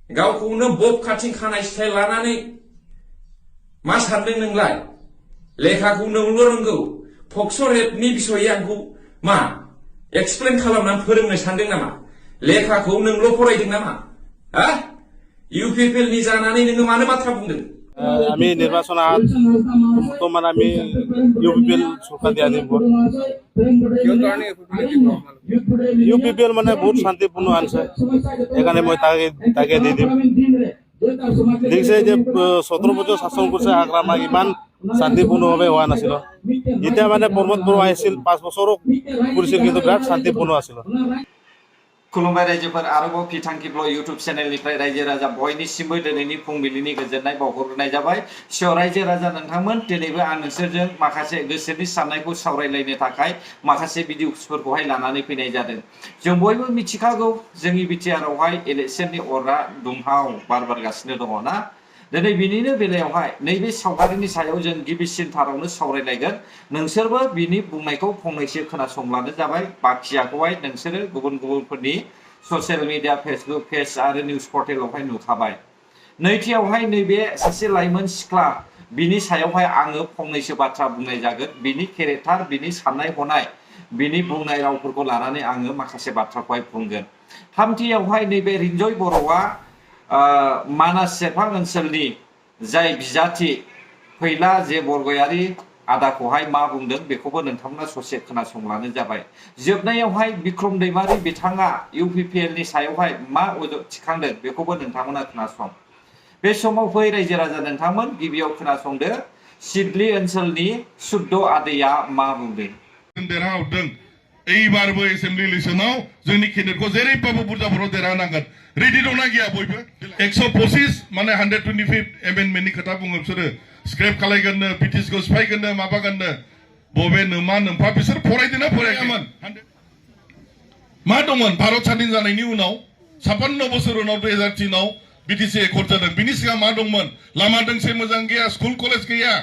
गावखौनो बब खाथिं खानाय स्टाइल लानानै मा सानदों नोंलाय लेखाखौ नोंल' रोंगौ फक्स' रेपनि बिसयै आंखौ मा एक्सप्लेन खालामनानै फोरोंनो सानदों नामा लेखाखौ नोंल' फरायदों नामा हा इउपिपिएलनि जानानै नोङो मानो बाथ्रा बुंदों আমি নির্বাচনত বর্তমান আমি ইউপিপিএল সরকার দিয়া দিব ইউপিপিএল মানে বহুত শান্তিপূর্ণ আনছে এখানে মই তাকে দি দিম দেখছে যে 17 বছর শাসন করছে আগ্রামা ইমান শান্তিপূর্ণভাবে হওয়া নাছিল যেতিয়া মানে প্রমোদ বড় আহিছিল 5 বছরও কৰিছিল কিন্তু বিৰাট শান্তিপূর্ণ আছিল खुलुमबाय रायजोफोर आरोबाव फिथांखि ब्लग इउट्युब चेनेलनिफ्राय रायजो राजा बयनिसिमबो दिनैनि फुंबिलिनि गोजोननाय बावहरनाय जाबाय सो रायजो राजा नोंथांमोन दिनैबो आं नोंसोरजों माखासे गोसोनि साननायखौ सावरायलायनो थाखाय माखासे भिडिअफोरखौहाय लानानै फैनाय जादों जों बयबो मिथिखागौ जोंनि बिटिआरआवहाय इलेक्शननि अरा दुंहाव बारगासिनो दङ ना दिनै बिनिनो बेलायावहाय नैबे सावगारिनि सायाव जों गिबिसिन थारावनो सावरायलायगोन नोंसोरबो बिनि बुंनायखौ फंनैसो खोनासंब्लानो जाबाय बाखियाखौहाय नोंसोरो गुबुनफोरनि ससियेल मिडिया फेसबुक पेज आरो निउज पर्टेलावहाय नुखाबाय नैथियावहाय नैबे सासे लाइमोन सिख्ला बिनि सायावहाय आङो फंनैसो बाथ्रा बुंनाय जागोन बिनि केरेक्टार बिनि साननाय हनाय बिनि बुंनाय रावफोरखौ लानानै आङो माखासे बाथ्राखौहाय बुंगोन थामथियावहाय नैबे रिन्जय बर'आ मानास सेरफां ओनसोलनि जाय बिजाथि फैला जे बरगयारि आदाखौहाय मा बुंदों बेखौबो नोंथांमोना ससे खोनासंब्लानो जाबाय जोबनायावहाय बिक्रम दैमारि बिथाङा इउपिपिएलनि सायावहाय मा अजद थिखांदों बेखौबो नोंथांमोना खोनासं बे समाव फै रायजो राजा नोंथांमोन गिबियाव खोनासंदो सिडली ओनसोलनि सुद्द आदैया मा बुंदों देरहाहरदों এইবারबो एसेम्बलि इलेक्शनाव जोंनि केन्डिडेटखौ जेरैबाबो बुरजा बर' देरहानांगोन रेडि दंना गैया बयबो 125 माने 125 एमेन्डमेन्टनि खोथा बुङो बिसोरो स्क्रेप खालायगोननो बिटिसिखौ सिफायगोननो माबागोननो बबे नोमा नोमफा बिसोर फरायदोंना फरायामोन मा दंमोन भारत स्वाधीन जानायनि उनाव 56 बोसोर उनाव 2003 आव बिटिसि एकर्ड जादों बिनि सिगां मा दंमोन लामा दोंसे मोजां गैया स्कुल कलेज गैया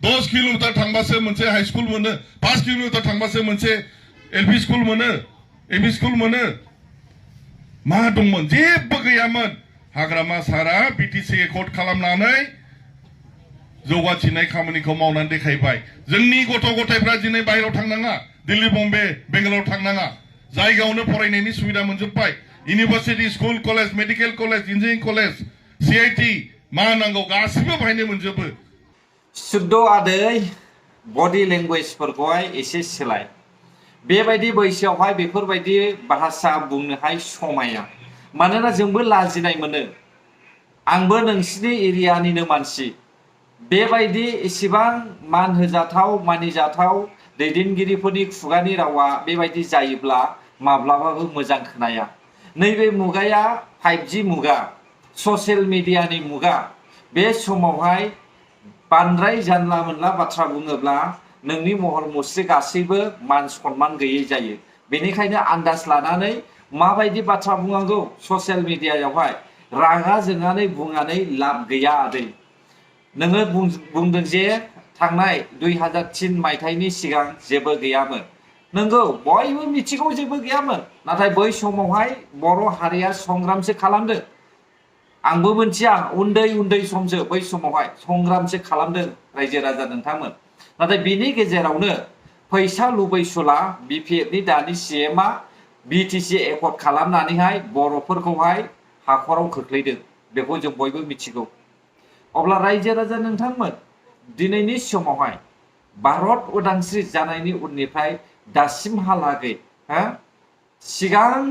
10 किलोमीटर थांबासो मोनसे हाई स्कुल मोनो 5 किलोमीटर थांबासो मोनसे एलपी स्कुल मोनो एमई स्कुल मोनो मा दंमोन जेबो गैयामोन हाग्रामा सारा बिटिसि एकर्ड खालामनानै जौगाथिनाय खामानिखौ मावनानै देखायबाय जोंनि गथ' गथायफ्रा दिनै बाहेरायाव थांनाङा दिल्ली बम्बे बेंगालराव थांनाङा जायगायावनो फरायनायनि सुबिदा मोनजोबबाय university school college medical college engineering college CIT मा नांगौ गासिबो बाहायनो मोनजोबो सुद्द आदै बडि लेंगुवेजफोरखौहाय एसे सोलाय बेबायदि बैसोआवहाय बेफोरबायदि भाषा बुंनोहाय समाया मानोना जोंबो लाजिनाय मोनो आंबो नोंसिनि एरियानिनो मानसि बेबायदि एसेबां मान होजाथाव मानिजाथाव दैदेनगिरिफोरनि खुगानि रावा बेबायदि जायोब्ला माब्लाबाबो मोजां खोनाया नैबे मुगाया 5G मुगा ससियेल मिडियानि मुगा बे समावहाय बांद्राय जानला मोनला बाथ्रा बुङोब्ला नोंनि महर मुस्रि गासैबो मान सन्मान गैयै जायो बेनिखायनो आन्दाज लानानै माबायदि बाथ्रा बुंनांगौ ससियेल मिडियायावहाय रागा जोंनानै बुंनानै लाब गैया आदै नोङो बुंदों जे थांनाय 2003 मायथाइनि सिगां जेबो गैयामोन नंगौ बयबो मिथिगौ जेबो गैयामोन नाथाय बै समावहाय बर' हारिया संग्रामसो खालामदों आंबो मोनथिया उन्दै उन्दै समसो बै समावहाय संग्रामसो खालामदों रायजो राजा नोंथांमोन नाथाय बिनि गेजेरावनो फैसा लुबैसुला बिपिएफनि दानि सीएमआ बिटिसि एकर्ड खालामनानैहाय बर'फोरखौहाय हाखराव खोख्लैदों बेखौ जों बयबो मिथिगौ अब्ला रायजो राजा नोंथांमोन दिनैनि समावहाय भारत उदांस्रि जानायनि उननिफ्राय दासिमहालागै सिगां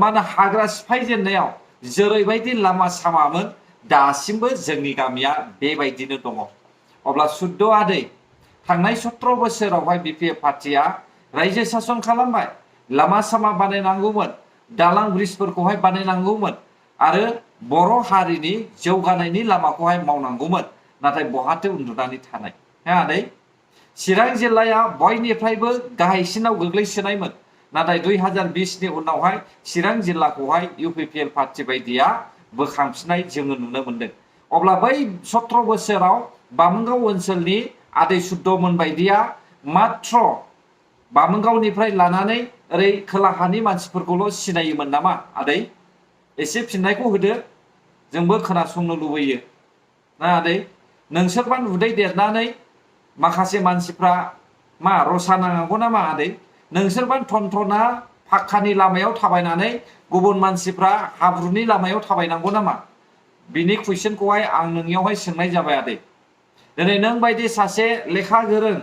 माने हाग्रा सिफायजेननायाव जेरैबायदि लामा सामामोन दासिमबो जोंनि गामिया बेबायदिनो दङ अब्ला सुद्द आदै थांनाय 17 बोसोरावहाय बिपिएफ पार्टिया रायजो शासन खालामबाय लामा सामा बानायनांगौमोन दालां ब्रिजफोरखौहाय बानायनांगौमोन आरो बर' हारिनि जौगानायनि लामाखौहाय मावनांगौमोन नाथाय बहाथो उन्दुनानै थानाय आदै चिरां जिल्लाया बयनिफ्रायबो गाहायसिनाव गोग्लैसोनायमोन नाथाय 2020 नि उनावहाय चिरां जिल्लाखौहाय इउपिपिएल पार्टी बायदिया बोखांफिननाय जोङो नुनो मोनदों अब्ला बै 17 बोसोराव बामोनगाव ओनसोलनि आदै सुद्दमोन बायदिया मात्र बामोनगावनिफ्राय लानानै ओरै खोलाहानि मानसिफोरखौल' सिनायोमोन नामा आदै एसे फिननायखौ होदो जोंबो खोनासंनो लुबैयो ना आदै नोंसोरबा उदै देरनानै माखासे मानसिफ्रा मा रसा नांगौ नामा आदै नोंसोरबा टनटना फाक्कानि लामायाव थाबायनानै गुबुन मानसिफ्रा हाब्रुनि लामायाव थाबायनांगौ नामा बिनि कुइसनखौहाय आं नोंनियावहाय सोंनाय जाबाय आदै दिनै नों बायदि सासे लेखा गोरों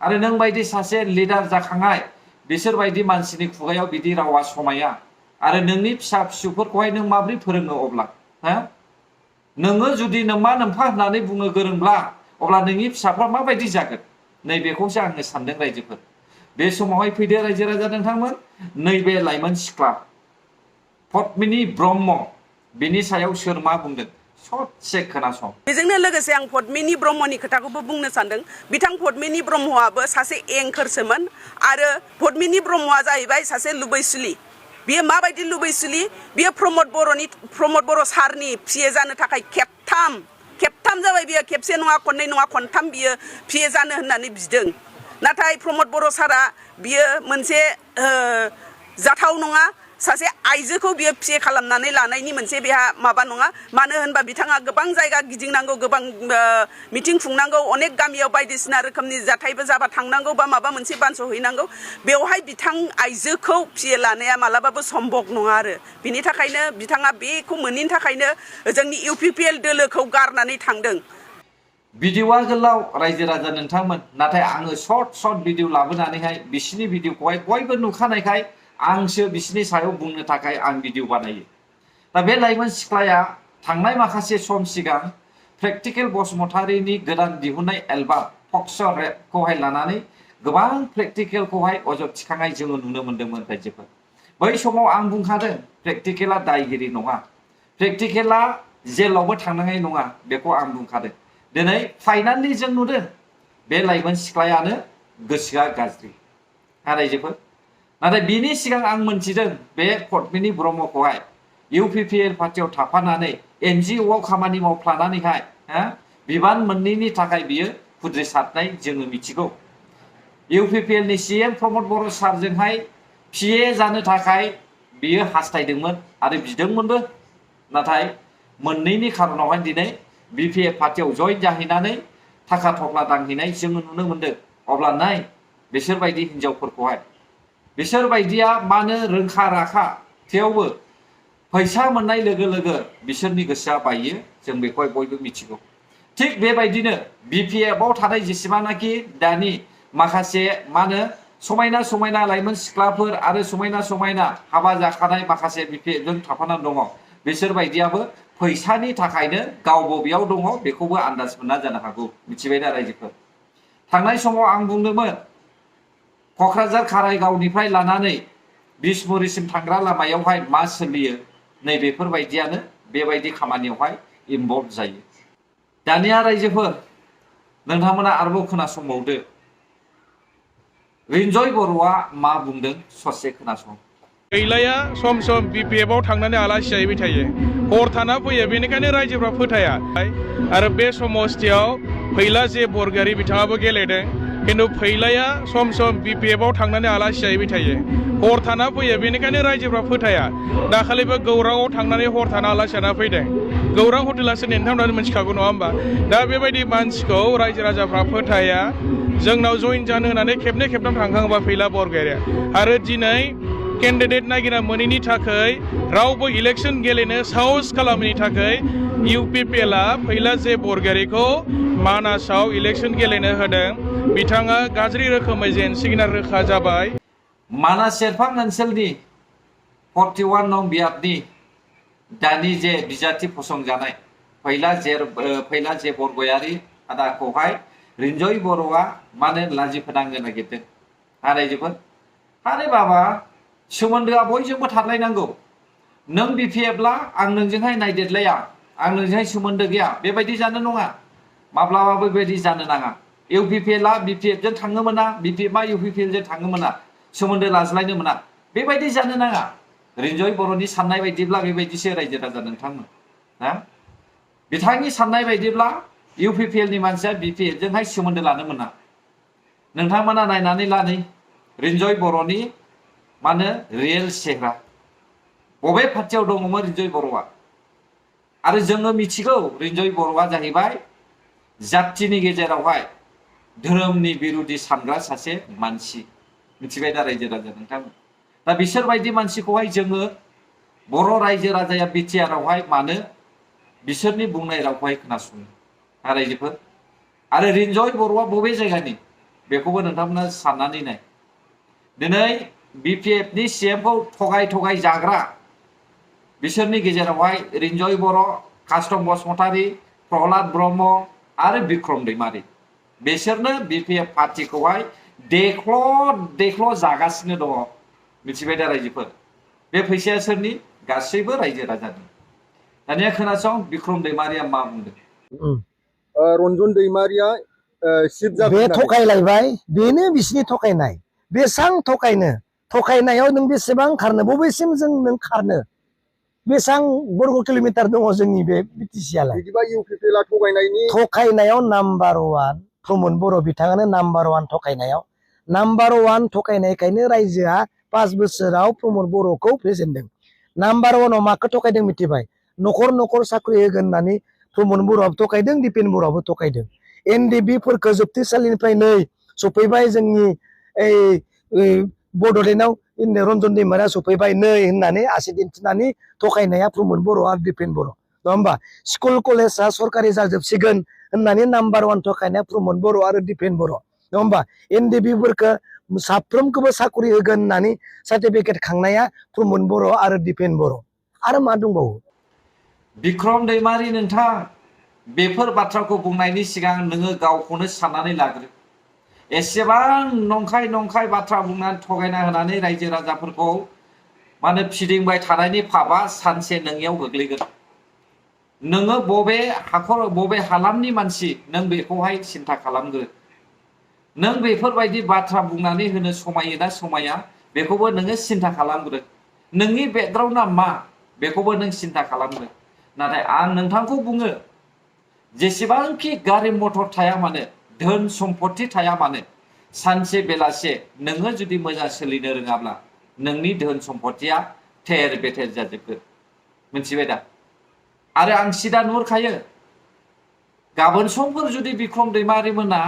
आरो नों बायदि सासे लिडार जाखांनाय बिसोर बायदि मानसिनि खुगायाव बिदि रावा समाया आरो नोंनि फिसा फिसौफोरखौहाय नों माबोरै फोरोङो अब्ला हा नोङो जुदि नोम्मा नोम्फा होननानै बुंनो गोरोंब्ला अब्ला नोंनि फिसाफ्रा माबायदि जागोन नैबेखौसो आङो सानदों रायजोफोर बे समावहाय फैदो रायजो राजा नोंथांमोन नैबे लाइमोन सिख्ला पद्मिनी ब्रह्म बिनि सायाव सोर मा बुंदों ससे खोनासं बेजोंनो लोगोसे आं पद्मिनी ब्रह्मनि खोथाखौबो बुंनो सानदों बिथां पद्मिनी ब्रह्मआबो सासे एंकरसोमोन आरो पद्मिनी ब्रह्मआ जाहैबाय सासे लुबैसुलि बियो माबायदि लुबैसुलि बियो प्रमद बर' सारनि पिए जानो थाखाय खेबथाम जाबाय बियो खेबसे नङा खननै नङा खनथाम बियो पिए जानो होननानै बिदों नाथाय प्रमद बर' सारा बियो मोनसे जाथाव नङा सासे आइजोखौ बियो पिए खालामनानै लानायनि मोनसे बेहा माबा नङा मानो होनबा बिथाङा गोबां जायगा गिदिंनांगौ गोबां मिटिं खुंनांगौ अनेक गामियाव बायदिसिना रोखोमनि जाथायबो जाबा थांनांगौ बा माबा मोनसे बानस'हैनांगौ बेवहाय बिथां आइजोखौ पिए लानाया मालाबाबो सम्भब नङा आरो बिनि थाखायनो बिथाङा बेखौ मोनैनि थाखायनो जोंनि UPPL दोलोखौ गारनानै थांदों भिडिअआ गोलाव रायजो राजा नोंथांमोन नाथाय आङो सर्ट भिडिअ लाबोनानैहाय बिसिनि भिडिअखौहाय बयबो नुखानायखाय आंसो बिसिनि सायाव बुंनो थाखाय आं भिडिअ बानायो दा बे लाइमोन सिख्लाया थांनाय माखासे सम सिगां प्रेक्टिकेल बसुमतारीनि गोदान दिहुननाय एलबाम फक्स रेपखौहाय लानानै गोबां प्रेक्टिकेलखौहाय अजद थिखांनाय जोङो नुनो मोन्दोंमोन रायजोफोर बै समाव आं बुंखादों प्रेक्टिकेला दायगिरि नङा प्रेक्टिकेला जेलावबो थांनांनाय नङा बेखौ आं बुंखादों दिनै फाइनालि जों नुदों बे लाइमोन सिख्लायानो गोसोआ गाज्रि रायजोफोर नाथाय बिनि सिगां आं मोनथिदों बे पद्मिनी ब्रह्मखौहाय UPPL पार्टियाव थाफानानै NGOआव खामानि मावफ्लानानैहाय बिबान मोननैनि थाखाय बियो खुद्रिसारनाय जोङो मिथिगौ UPPL नि CM प्रमद बर' सारजोंहाय PA जानो थाखाय बियो हास्थायदोंमोन आरो बिदोंमोनबो नाथाय मोननैनि खारनावहाय दिनै BPF पार्टियाव जइन जाहैनानै थाखा थफ्ला दांहैनाय जोङो नुनो मोनदों अब्ला नाय बिसोरबायदि हिनजावफोरखौहाय बिसोर बायदिया मानो रोंखा राखा थेवबो फैसा मोननाय लोगो लोगो बिसोरनि गोसोआ बायो जों बेखौहाय बयबो मिथिगौ थिग बेबायदिनो BPFआव थानाय जेसेबांनाखि दानि माखासे समायना समायना लाइमोन सिख्लाफोर आरो समायना हाबा जाखानाय माखासे BPFजों थाफानानै दङ बिसोर बायदियाबो फैसानि थाखायनो गावबो बेयाव दङ बेखौबो आन्दाज मोना जानो हागौ मिथिबायना रायजोफोर थांनाय समाव आं बुंदोंमोन क'क्राझार कारायगावनिफ्राय लानानै बिसमुरिसिम थांग्रा लामायावहाय मा सोलियो नैबेफोरबायदियानो बेबायदि खामानियावहाय इनभल्भ जायो दानिया रायजोफोर नोंथांमोना आरोबाव खोनासंबावदो रिन्जय बर'आ मा बुंदों ससे खोनासं गैलाया सम BPFआव थांनानै आलासि जाहैबाय थायो हर थाना फैयो बेनिखायनो रायजोफ्रा फोथाया आरो बे समस्थियाव फैला जे बरगयारी बिथाङाबो गेलेदों खिन्थु फैलाया सम BPFआव थांनानै आलासि जाहैबाय थायो हर थाना फैयो बेनिखायनो रायजोफ्रा फोथाया दाखालिबो गौराङाव थांनानै हर थाना आलासि जाना फैदों गौरां हटेलासो नोंथांमोनानो मिथिखागौ नङा होमबा दा बेबायदि मानसिखौ रायजो राजाफ्रा फोथाया जोंनाव जइन जानो होनानै खेबनै खेबथाम थांखांबा फैला बरगयारिया आरो दिनै केन्डिडेट नागिरना मोनैनि थाखाय रावबो इलेक्शन गेलेनो साहस खालामैनि थाखाय UPPLआ फैला जे बरगयारिखौ मानासाव इलेक्शन गेलेनो होदों बिथाङा गाज्रि रोखोमै जेनसिगोन रोखा जाबाय मानास सेरफां ओनसोलनि 41 नं बियाबनि दानि जे बिजाथि फसंजानाय फैला जे बरगयारि आदाखौहाय रिन्जय बर'आ मानो लाजि फोनांनो नागिरदों रायजोफोर आरे बाबा सोमोन्दोआ बयजोंबो थालायनांगौ नों BPFब्ला आं नोंजोंहाय नायदेरलाया आं नोंजोंहाय सोमोन्दो गैया बेबायदि जानो नङा माब्लाबाबो बेबायदि जानो नाङा UPPLआ BPFजों थांनो मोना BPFआ UPPLजों थांनो मोना सोमोन्दो लाज्लायनो मोना बेबायदि जानो नाङा रिन्जय बर'नि साननाय बायदिब्ला बेबायदिसो रायजो राजा नोंथांमोन बिथांनि साननाय बायदिब्ला UPPLनि मानसिया BPFजोंहाय सोमोन्दो लानो मोना नोंथांमोना नायनानै लानै रिन्जय बर'नि रियेल चेहरा बबे पार्टियाव दङमोन रिन्जय बर'आ आरो जोङो मिथिगौ रिन्जय बर'आ जाहैबाय जाथिनि गेजेरावहाय धोरोमनि बिरुदि सानग्रा सासे मानसि मिथिबाय दा रायजो राजा नोंथांमोन दा बिसोरबायदि मानसिखौहाय जोङो बर' रायजो राजाया बिटिआरआवहाय मानो बिसोरनि बुंनाय रावखौहाय खोनासङो रायजोफोर आरो रिन्जय बर'आ बबे जायगानि बेखौबो नोंथांमोना साननानै नाय दिनै बिपिएफनि सिएमखौ थगाय जाग्रा बिसोरनि गेजेरावहाय रिन्जय बर' कास्टम बसुमतारी प्रहलाद ब्रह्म आरो बिक्रम दैमारी बिसोरनो बिपिएफ पार्टिखौहाय देख्ल' जागासिनो दङ मिथिबाय दा रायजोफोर बे फैसाया सोरनि गासैबो रायजो राजानि दानिया खोनासं बिक्रम दैमारिया मा बुंदों रन्जन दैमारिया सिफ बे थगायलायबाय बेनो बिसिनि थगायनाय बेसां थगायनायाव नों बेसेबां खारनो बबेसिम जों नों खारनो बेसां बर्ग किल'मिटार दङ जोंनि बे बिटिसिआलाय बिदिबा इउपिपिएलआ थगायनायाव नाम्बार 1 प्रमद बर' बिथाङानो नाम्बार 1 थगायनायाव नाम्बार 1 थगायनायखायनो रायजोआ 5 बोसोराव प्रमद बर'खौ फेजेनदों नाम्बार 1 आव माखौ थगायदों मिथिबाय न'खर साख्रि होगोन होननानै प्रमद बर'आबो थगायदों दिपेन बर'आबो थगायदों एनडिबि फोरखौ जोबथेसालिनिफ्राय नै सफैबाय जोंनि बड'लेण्डआव रन्जन दैमारिया सफैबाय नै होननानै आसि दिन्थिनानै थगायनाया प्रमद बर' आरो दिपेन बर' नङा होमबा स्कुल कलेजआ सरकारि जाजोबसिगोन होननानै नाम्बार 1 थगायनाया प्रमद बर' आरो दिपेन बर' नङा होमबा एनडिबि फोरखौ साफ्रोमखौबो साख्रि होगोन होननानै सार्टिफिकेट खांनाया प्रमद बर' आरो दिपेन बर' आरो मा दंबावो बिक्रम दैमारी नोंथां बेफोर बाथ्राखौ बुंनायनि सिगां नोङो गावखौनो साननानै लाग्रो एसेबां नंखाय बाथ्रा बुंनानै थगायना होनानै रायजो राजाफोरखौ माने फिदिंबाय थानायनि पापआ सानसे नोंनियाव गोग्लैगोन नोङो बबे हालामनि मानसि नों बेखौहाय सिन्था खालामग्रो नों बेफोरबायदि बाथ्रा बुंनानै होनो समायोना समाया बेखौबो नोङो सिन्था खालामग्रो नोंनि बेकग्राउन्डआ मा बेखौबो नों सिन्था खालामग्रो नाथाय आं नोंथांखौ बुङो जेसेबांखि गारि मटर थाया मानो धोन सम्पत्ति थाया मानो सानसे बेलासे नोङो जुदि मोजां सोलिनो रोङाब्ला नोंनि धोन सम्पत्तिया थेर बेथेर जाजोबगोन मिथिबाय दा आरो आं सिदा नुहुरखायो गाबोन समफोर जुदि बिक्रम दैमारी मोना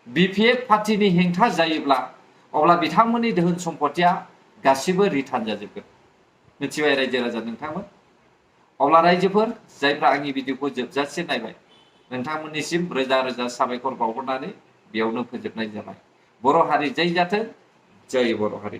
बिपिएफ पार्टिनि हेंथा जायोब्ला अब्ला बिथांमोननि धोन सम्पत्तिया गासिबो रिटार्न जाजोबगोन मिथिबाय रायजो राजा नोंथांमोन अब्ला रायजोफोर जायफ्रा आंनि भिडिअखौ जोबजासे नायबाय नोंथांमोननिसिम रोजा साबायखर बावहरनानै बेयावनो फोजोबनाय जाबाय बर' हारि जै जाथों जय बर' हारि